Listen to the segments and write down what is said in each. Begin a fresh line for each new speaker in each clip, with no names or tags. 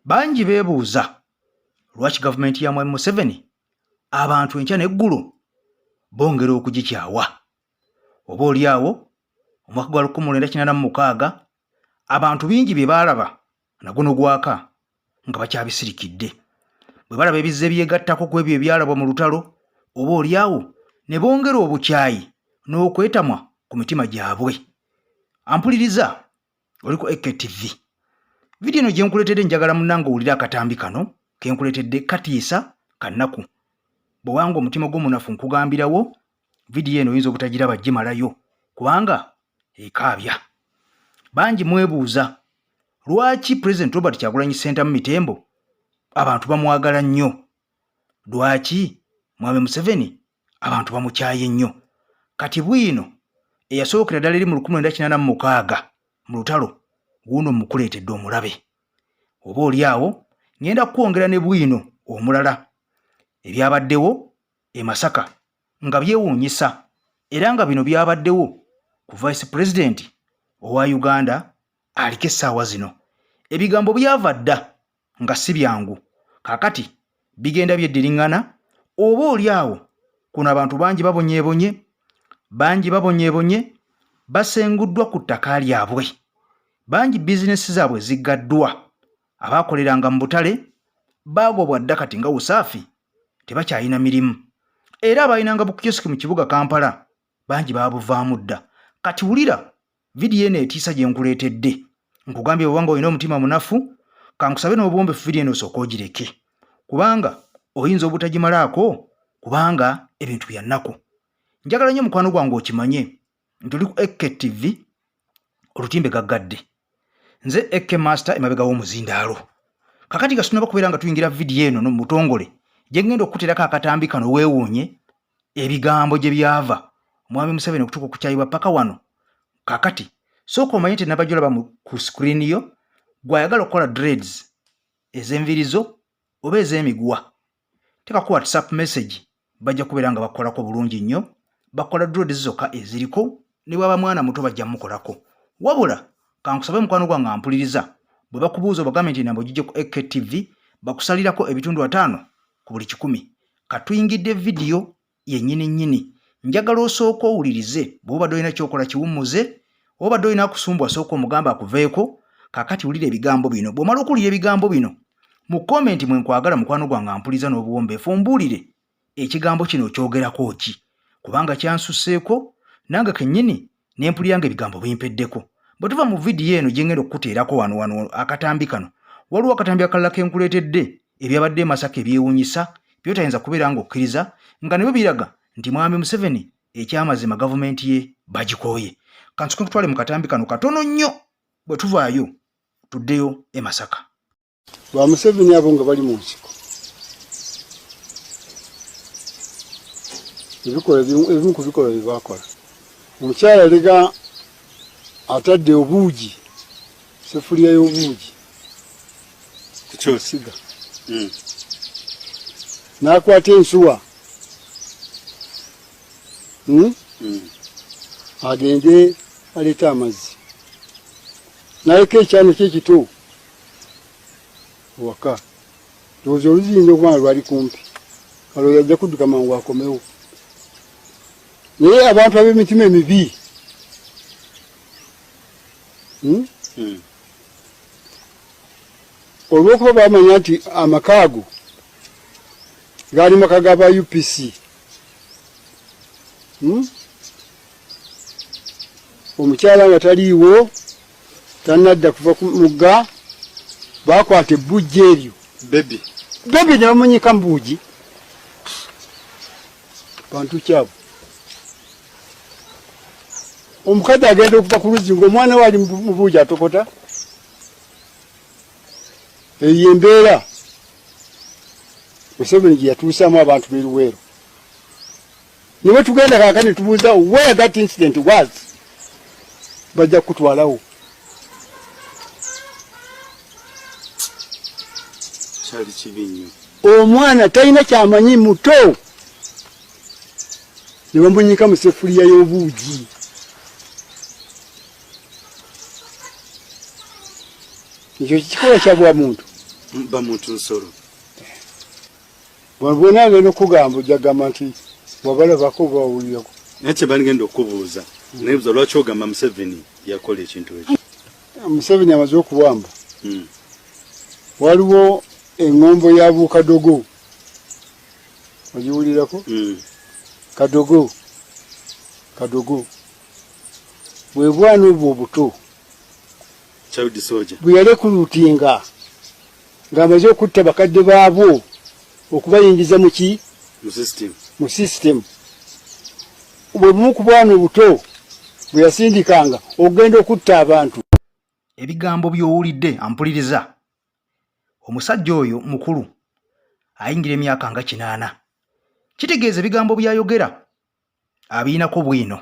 Bangi beebuuza lwaki gavumenti ya Mwami Museveni abantu enkya n'eggulo bongera okugikyawa. Oba oli awo omwaka gwa 1986 abantu bingi bye baalaba na guno gwaka nga bakyabisirikidde. Bwe balaba ebizze byegattako ku ebyo ebyalabwa mu lutalo oba oli awo ne bongera obukyayi n'okwetamwa ku mitima gyabwe. Ampuliriza oli ku AKTV. Vidiyo eno gye nkuleetedde njagala munnange owulire akatambi kano ke nkuleetedde katiisa kannaku. Bw'obanga omutima gwo munafu nkugambirawo vidiyo eno oyinza obutagiraba gimalayo kubanga ekaabya. Bangi mwebuuza lwaki Pulezidenti Robert Kyagulanyi Ssentamu Mitembo abantu bamwagala nnyo? Lwaki Mwami Museveni abantu bamukyaye nnyo? Kati bwino eyasookera ddala eri mu 1986 mu lutalo wuuno mmukuleetedde omulabe. Oba oli awo ngenda kukwongera ne bwino omulala ebyabaddewo e Masaka nga byewuunyisa era nga bino byabaddewo ku Vice President owa Uganda aliko essaawa zino. Ebigambo byava dda nga si byangu kaakati bigenda byeddiriŋŋana oba oli awo kuno abantu bangi babonyeebonye bangi babonyeebonye basenguddwa ku ttaka lyabwe bangi bizinesi zaabwe ziggaddwa abaakoleranga mu butale baagobwa dda kati nga usaafi tebakyalina mirimu era abaalinanga bukiyosiki mu kibuga Kampala bangi baabuvaamu dda kati wulira Vidiyo eno etiisa gye nkuleetedde. Nkugambye bw'oba ng'olina omutima munafu, kankusabe n'obuwombeefu vidiyo eno osooke ogireke kubanga oyinza obutagimalaako kubanga ebintu bya nnaku. Njagala nnyo mukwano gwange okimanye nti oli ku AKTV olutimbe gaggadde. Nze AK Master emabega w'omuzindaalo. Kakati nga situnaba kubeera nga tuyingira vidiyo eno mu butongole gye ngenda okukuteerako akatambi kano weewuunye ebigambo gye byava omwami Museveni okutuuka okukyayibwa paka wano. Kakati sooka omanye nti nabajolaba ku screen yo gwayagala okukola dreads ez'enviiri zo oba ez'emiguwa teekako whatsapp message bajja kubeera nga bakukolako bulungi nnyo bakola dreads zokka eziriko ne bwaba mwana muto bajja mukolako wabula kankusabe mukwano gwange ampuliriza bwe bakubuuza obagambe nti enamba ogijje ku AKTV bakusalirako ebitundu ataano ku buli kikumi Katuyingidde vidiyo yennyini nnyini. Njagala osooke owulirize, bw'oba obadde olina ky'okola kiwummuze, oba obadde olina akusumbwa sooka omugambe akuveeko. Kaakati wulira ebigambo bino. Bw'omala okuwulira ebigambo bino, mu komenti mwe nkwagala mukwano gwange ampuliza n'obuwombeefu ombuulire ekigambo kino okyogerako ki, kubanga kyansusseeko nange kennyini ne mpulira ng'ebigambo bimpeddeko. Bwe tuva mu vidiyo eno gye ngenda okukuteerako wano wano akatambi kano, waliwo akatambi akalala ke nkuleetedde ebyabadde e Masaka ebyewuunyisa by'otayinza kubeera ng'okkiriza nga nabyo biraga nti Mwami Museveni ekyamazima gavumenti ye bagikooye. Kansuke nkutwale mu katambi kano katono nnyo bwe tuvaayo tuddeyo e Masaka.
Ba Museveni abo nga bali mu nsiko ebikolwa ebimu ku bikolwa bye bakola omukyala lega atadde obuugi sefuliya y'obuugi kusiga hmm. n'akwata ensuwa hmm? Hmm. agende aleete amazzi naleka ekyana kye ekito ewaka ndowooza oluzi yinza okuba nga lwali kumpi kalowooza ajja kudduka mangu akomewo naye abantu ab'emitima emibi hmm? Hmm. Olw'okuba bamanya nti amaka ago gaali maka ga ba UPC hmm? Omukyala nga taliiwo tanadda kuva ku mugga bakwata ebbujja eryo
bebi
bebi ne bamunyika mu buugi bantu kyabo omukadde agenda okuva ku luzzi ng'omwana we ali mu buugi atokota eyo embeera Museveni gye yatuusaamu abantu b'e Luweero ne bwe tugenda kaakati ne tubuuza where that incident was bajja kukutwalawo
kyali kibi nnyo
omwana talina kyamanyi muto ne bamunyika mu sefuliya y'obuugi ekyo kikolwa kya bwa muntu.
Bamuntu nsolo.
Bwona agenda okugamba ojja gamba nti wabalabako oba wawulirako.
Naye kyebaligenda okubuuza, nebuuza lwaki ogamba Museveni yakola ekintu ekyo?
Museveni amaze okuwamba. Waliwo eŋŋombo ya Buukadogo, ogiwulirako? Kadogo, kadogo bwe bwana obwo obuto
Child soldier.
Bwe yalekulutinga ng'amaze okutta bakadde baabwo okubayingiza mu ki?
Mu system.
Mu system. Bwe bumu ku bwana obuto bwe yasindikanga okugenda okutta abantu.
Ebigambo by'owulidde ampuliriza. Omusajja oyo mukulu ayingira emyaka nga 80. Kitegeeza ebigambo by'ayogera abirinako bwino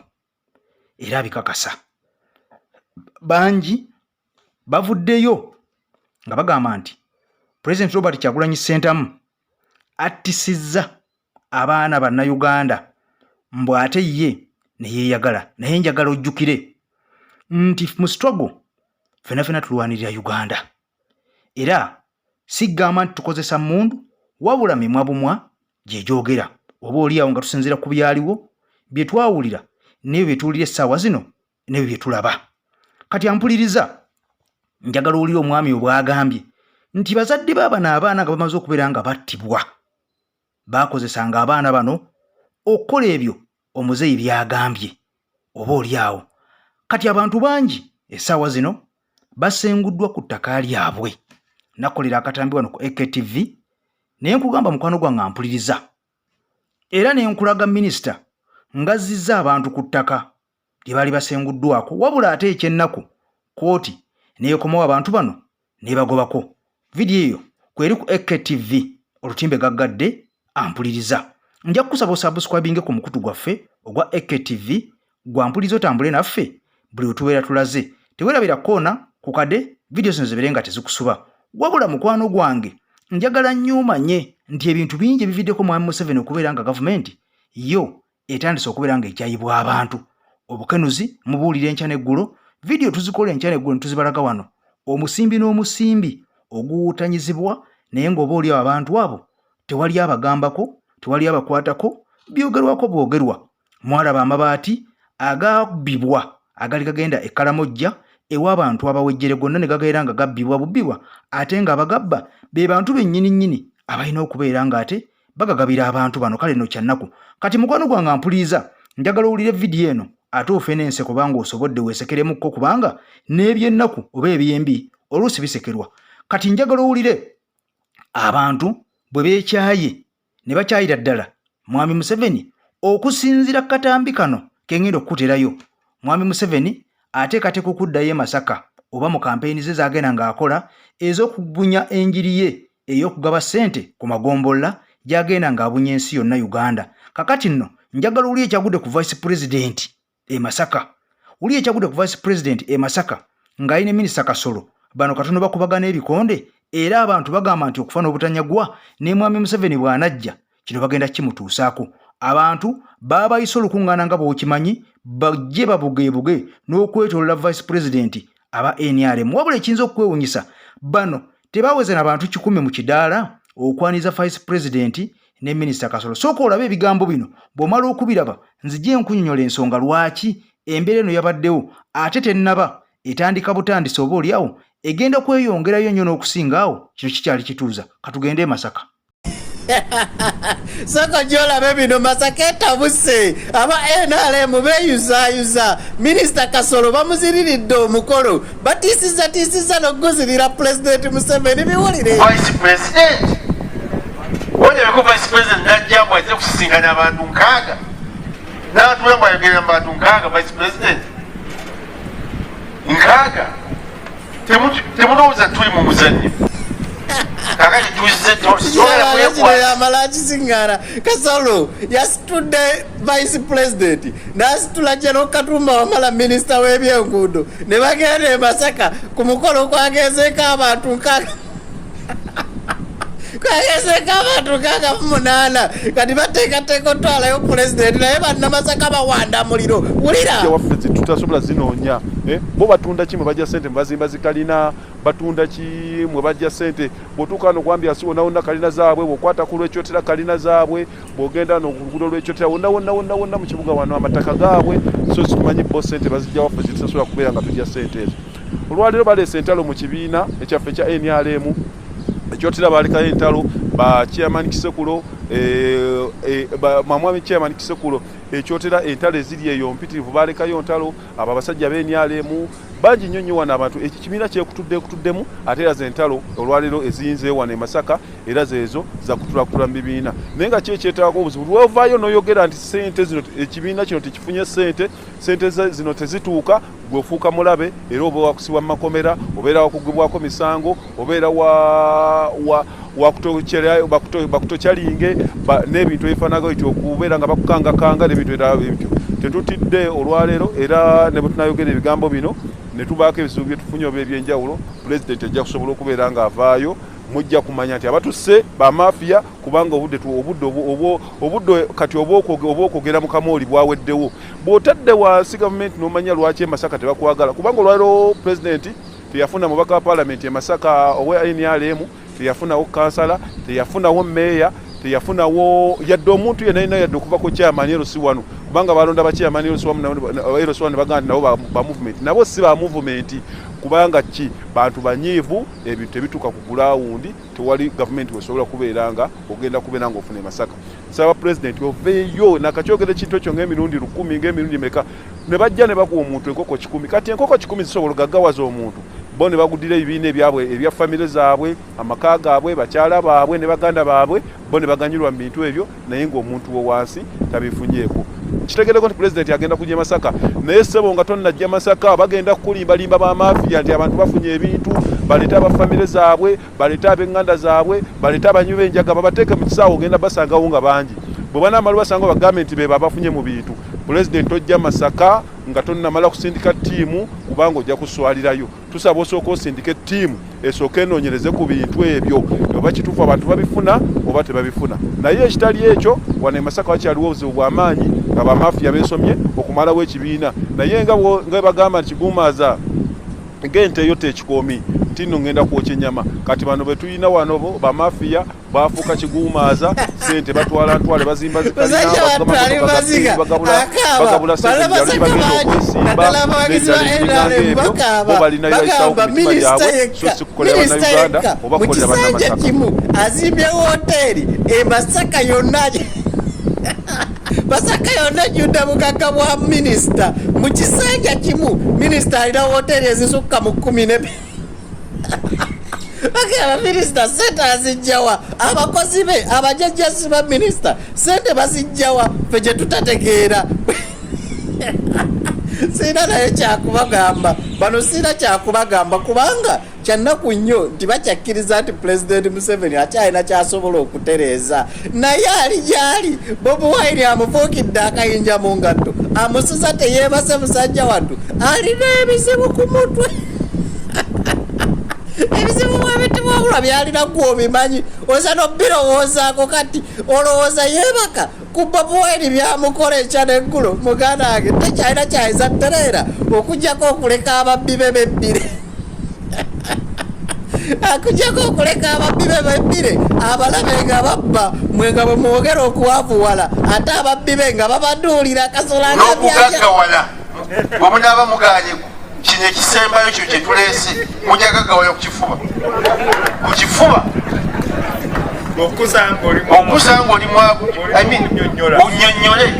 era abikakasa. Bangi bavuddeyo nga bagamba nti Pulezidenti Robert Kyagulanyi Ssentamu attisizza abaana Bannayuganda mbu ate ye ne yeeyagala. Naye njagala ojjukire nti mu struggle ffenna ffenna tulwanirira Uganda, era sigamba nti tukozesa mmundu wabula mimwa bumwa gye gyogera, oba oli awo nga tusinziira ku byaliwo bye twawulira n'ebyo bye tuwulira essaawa zino n'ebyo bye tulaba. Kati ampuliriza, njagala owulire omwami obwagambye nti bazadde ba bano abaana nga bamaze okubeera nga battibwa baakozesanga abaana bano okukola ebyo omuzeeyi by'agambye oba oli awo. Kati abantu bangi essaawa zino basenguddwa ku ttaka lyabwe. Nakolera akatambi wano ku AKTV naye nkugamba mukwano gwange ampuliriza, era ne nkulaga minisita ng'azzizza abantu ku ttaka lye baali basenguddwako, wabula ate eky'ennaku kkooti n'ekomawo abantu bano n'ebagobako. Vidiyo eyo kweri ku AKTV olutimbe gaggadde ampuliriza. Nja kukusaba osubscribinge ku mukutu gwaffe ogwa AKTV gwampuliriza otambule naffe buli we tubeera tulaze. Teweerabira koona ku kade vidiyo zino zibeere nga tezikusuba. Wabula mukwano gwange njagala nnyo omanye nti ebintu bingi ebividdeko Mwami Museveni okubeera nga gavumenti yo etandise okubeera nga ekyayibwa abantu. Obukenuzi mubuulira enkya n'eggulo, vidiyo tuzikola enkya n'eggulo ne tuzibalaga wano. Omusimbi n'omusimbi oguwuutanyizibwa naye ng'oba oli awo abantu abo tewali abagambako, tewali abakwatako, byogerwako bwogerwa. Mwalaba amabaati agabbibwa agali gagenda e Kalamojja ew'abantu abawejjere gonna ne gabeera nga gabbibwa bubbibwa, ate ng'abagabba be bantu bennyini nnyini abalina okubeera ng'ate bagagabira abantu bano. Kale nno kya nnaku. Kati mukwano gwange ampuliriza, njagala owulire vidiyo eno ate ofe n'enseko kubanga osobodde weesekeremukko, kubanga n'ebyennaku oba ebyembi oluusi bisekerwa. Kati njagala owulire abantu bwe beekyaye ne bakyayira ddala Mwami Museveni okusinziira ku katambi kano ke ngenda okukuterayo. Mwami Museveni ateekateeka okuddayo e Masaka oba mu kampeyini ze z'agenda ng'akola ez'okubunya enjiri ye ey'okugaba ssente ku magombolola gy'agenda ng'abunya ensi yonna Uganda. Kakati nno njagala owulire ekyagudde ku Vice President e Masaka. Wulira ekyagudde ku Vice President e Masaka ng'ali ne Minisita Kasolo. Bano katono bakubagana ebikonde era abantu bagamba nti okufa n'obutanyagwa ne Mwami Museveni bw'anajja kino bagenda kimutuusaako. Abantu baabayise olukuŋŋaana nga bw'okimanyi bajje babugeebuge n'okwetoolola Vice President aba NRM. Wabula ekiyinza okukwewunyisa, bano tebaweze na bantu 1,000 mu kidaala okwaniriza Vice President ne Minisita Kasolo. Sooka olabe ebigambo bino, bw'omala okubiraba nzije nkunyonyola ensonga lwaki embeera eno yabaddewo ate tennaba etandika butandisi oba oliawo egenda kweyongerayo nnyo n'okusinga awo. Kino kikyali kituuza. Katugende e Masaka.
Soko gy'olabe bino, Masaka etabuse, aba NRM beeyuzaayuza, Minisita Kasolo bamuziriridde omukolo, batiisizza n'okuguzirira Pulezidenti Museveni. Biwulire.
Vice President onyereko Vice President najja mbu ajja kusisinkana abantu 60 n'atuula mbu ayogerera mu bantu 60. Vice President 60, temulowooza tuli mu muzannyo? Kakati tuzze
Kino yamala akisiŋŋaana. Kasolo yasitudde Vice President n'asitula General Katumba Wamala, minisita w'ebyenguudo, ne bagenda e Masaka ku mukolo kwagezeeko abantu 60, kwagezeeko abantu 68. Kati bateekateeka otwalayo pulezidenti, naye bannamasaka bawanda muliro. Wulira.
Waffe tutasobola zinoonya. Eh, bo batunda ki mwe bajja sente mwe bazimba zikalina? Batunda ki mwe bajja sente? Bw'otuuka wano gwambyasi wonna wonna kalina zaabwe, bw'okwata ku lw'Ekyotera kalina zaabwe, bw'ogenda no ku luguudo lw'Ekyotera wonna wonna wonna wonna mu kibuga wano amataka gaabwe. So situmanyi bo sente bazijja waffe zitusasobola kubeera nga tujja sente ezo. Olwaleero baleese entalo mu kibiina ekyaffe ekya NRM. Ekyotera balekayo entalo, ba chairman Kisekulo, eh, eh, mwami chairman Kisekulo Ekyotera, entalo eziri eyo mpitirivu, balekayo ntalo. Abo abasajja b'NRM bangi nnyo nnyo wano abantu ekibiina kyekutudde ekutuddemu, ate era zentalo olwaleero eziyinzeewo wano e Masaka era zeezo zakutulakutula mu bibiina. Naye nga ki ekyetaagako obuzibu, lwovaayo n'oyogera nti sente zino, ekibiina kino tekifunye sente, sente zino tezituuka, gwe ofuuka mulabe era oba wakusibwa mu makomera, obeera wakugibwako misango, obeera wa bakutokyalinge n'ebintu ebifaanana bityo, okubeera nga bakukangakanga n'ebintu ebirala bityo. Tetutidde olwaleero, era ne bwe tunayogera ebigambo bino ne tubaako ebizibu bye tufunye oba ebyenjawulo, pulezidenti ajja kusobola okubeera ng'avaayo. Mujja kumanya nti abatusse bamafiya, kubanga obudde obudde obudde kati obwokwogera mu kamooli bwaweddewo. Bw'otadde wansi gavumenti n'omanya lwaki e Masaka tebakwagala, kubanga olwaleero pulezidenti teyafuna mubaka wa palamenti e Masaka owa NRM, teyafunawo kansala, teyafunawo meeya, teyafunawo yadde omuntu yenna yenna, yadde okuva ku chairman LC wano, kubanga balonda ba chairman LC wamu LC wano bagamba nti nabo ba movement, nabo si ba movement. Kubanga ki? Bantu banyiivu, ebintu tebituuka ku gulawundi, tewali gavumenti wesobola kubeera nga ogenda kubeera nga ofuna e Masaka. Nsaba pulezidenti oveeyo nakakyogera ekintu ekyo ng'emirundi 1000, ng'emirundi meka, ne bajja ne bakuwa omuntu enkoko 100. Kati enkoko 100 zisobola ogaggawaza omuntu? Bo ne bagudira ebibiina ebyabwe, ebya famire zaabwe, amaka gaabwe, bakyala baabwe ne baganda baabwe, bo ne baganyulwa mu bintu ebyo, naye ng'omuntu wo wansi tabifunyeeko. Kitegereko nti pulezidenti agenda kujja Masaka, naye ssebo nga tonnajja Masaka bagenda kukulimbalimba bamafiya nti abantu bafunye ebintu, baleete abafamire zaabwe, baleete ab'eŋŋanda zaabwe, baleete abanywi b'enjaga, babateeke mu kisaawe, ogenda basangawo nga bangi. Bwe banaamala basanga bagambe nti beebo abafunye mu bintu. Pulezidenti ojja Masaka nga tonnamala kusindika ttiimu, kubanga ojja kuswalirayo. Tusaba osooka osindike ttiimu esooke enoonyereze ku bintu ebyo oba kituufu abantu babifuna oba tebabifuna. Naye ekitali ekyo, wano e Masaka wakyaliwo obuzibu bw'amaanyi nga bamafiya beesomye okumalawo ekibiina. Naye nga nga bagamba nti kiguumaaza ng'ente eyota ekikoomi, nti nno ngenda kwokya ennyama. Kati bano be tulina wano bo bamafiya bafuuka kiguumaaza, sente batwala ntwale, bazimba zikalina, bagabula sente byalo bagenda okwesimba n'ebirala ebyo. Bo balina bibayisawo ku mitima gyabwe, so si kukolera Bannayuganda oba kukolera Bannamasaka.
Kimu azimbye woteeri e Masaka yonna, Masaka yonna ejjudde bugagga bwa minisita. Mu kisanja kimu minisita alina woteeri ezisukka mu 10 ne bagamba minisita sente azijjawa? Abakozi be, abajajjasi ba minisita sente bazijjawa? Fe gye tutategeera. Sirina naye kyakubagamba bano, sirina kyakubagamba, kubanga kyannaku nnyo nti bakyakkiriza nti Pulezidenti Museveni akyalina kyasobola okutereeza, naye ali gyali Bobi Wine amufuukidde akayinja mu ngatto, amusuza teyeebase. Musajja wattu alina ebizibu ku mutwe, ebizibu bwebitibwabulwa byalina gwe obimanyi, oza nobirowoozaako. Kati olowooza yeebaka ku Bobi Wine byamukola ekya neggulo? Muganda wange tekyalina kyayinza tereera okugjako okuleka ababbi be bebbire, akujjako okuleka ababbi be bebbire, abalabe nga babba, mwe nga bwe mwogera okuwavuwala, ate ababbi be nga babaduulira. Kasola.
N'okugaggawala bwe munaaba muganye kino ekisembayo kyo kyetuleese, mujja gaggawala ku kifuba, ku kifuba. Okuza ng'oli mwavu, I mean, onyonyole.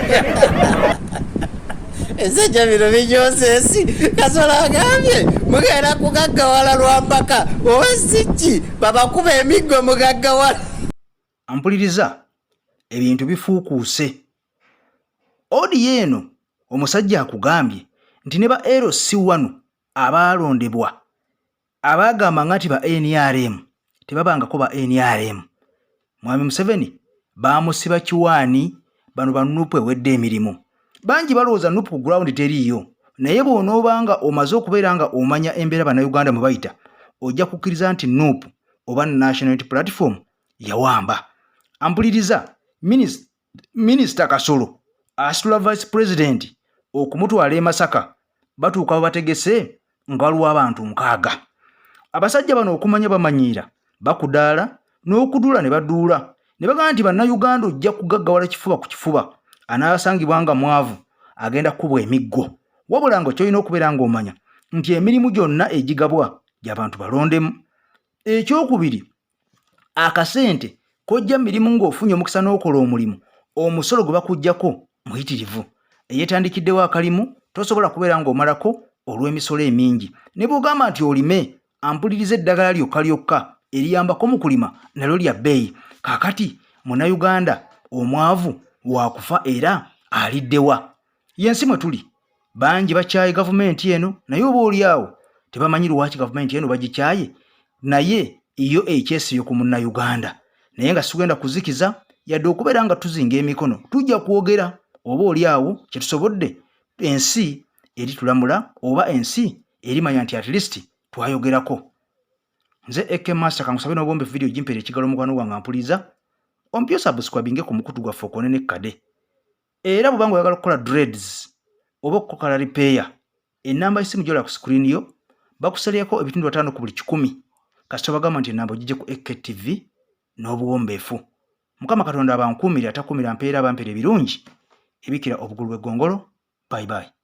Esajja bino binyoza ensi. Kasola agambye mugenda kugaggawala lwampaka, oba siki babakuba emiggo mugaggawala.
Ampuliriza, ebintu bifuukuuse. Audio eno omusajja akugambye nti ne ba LC wano abaalondebwa abaagambanga nti ba NRM tebabangako ba NRM. Mwami Museveni baamusiba kiwaani. Bano ba NUP ewedde emirimu. Bangi balowooza NUP ku ground teriiyo, naye bw'onoobanga omaze okubeera nga omanya embeera Bannayuganda mwe bayita, ojja kukkiriza nti NUP oba National Unity Platform yawamba. Ampuliriza, Minisita Kasolo asitula vice president okumutwala e Masaka. Batuuka babategese nga waliwo abantu 60. Abasajja bano okumanya bamanyiira, bakudaala n'okuduula ne baduula ne bagamba nti Bannayuganda ojja kugaggawala kifuba ku kifuba, anaasangibwa nga mwavu agenda kukubwa emiggo. Wabula nga ky'olina okubeera ng'omanya nti emirimu gyonna egigabwa gy'abantu balondemu. Ekyokubiri, akasente kojja mirimu ng'ofunye omukisa n'okola omulimu, omusolo gwe bakuggyako muyitirivu. Eyeetandikiddewo akalimu tosobola kubeera ng'omalako olw'emisolo emingi. Ne bw'ogamba nti olime, ampuliriza, eddagala lyokka lyokka eriyambako mu kulima nalyo lya bbeeyi. Kaakati Munnayuganda omwavu wakufa era aliddewa? Yensi mwe tuli, bangi bakyaye gavumenti eno, naye oba oli awo tebamanyi lwaki gavumenti eno bagikyaye, naye yo ekyesibye ku Munnayuganda. Naye nga sigenda kuzikiza yadde okubeera nga tuzinga emikono, tujja kwogera oba oli awo kye tusobodde, ensi eritulamula oba ensi erimanya nti at least twayogerako. Nze AK Master, kankusabe n'obombe video gimpeera ekigalo mukwano gwange ampuliza, ompyo subscribinge ku mukutu gwaffe okone nekkade. Era bw'oba nga oyagala okukola dreads oba okukola repair, ennamba y'essimu gy'olaba ku screen yo bakusalyako 5% ku buli 100 kasita bagamba nti ennamba ogijje ku AKTV n'obuwombeefu. Mukama Katonda abankuumire, atakuumira mpeera, abampeera ebirungi ebikira obugulu bw'eggongolo. Bye bye.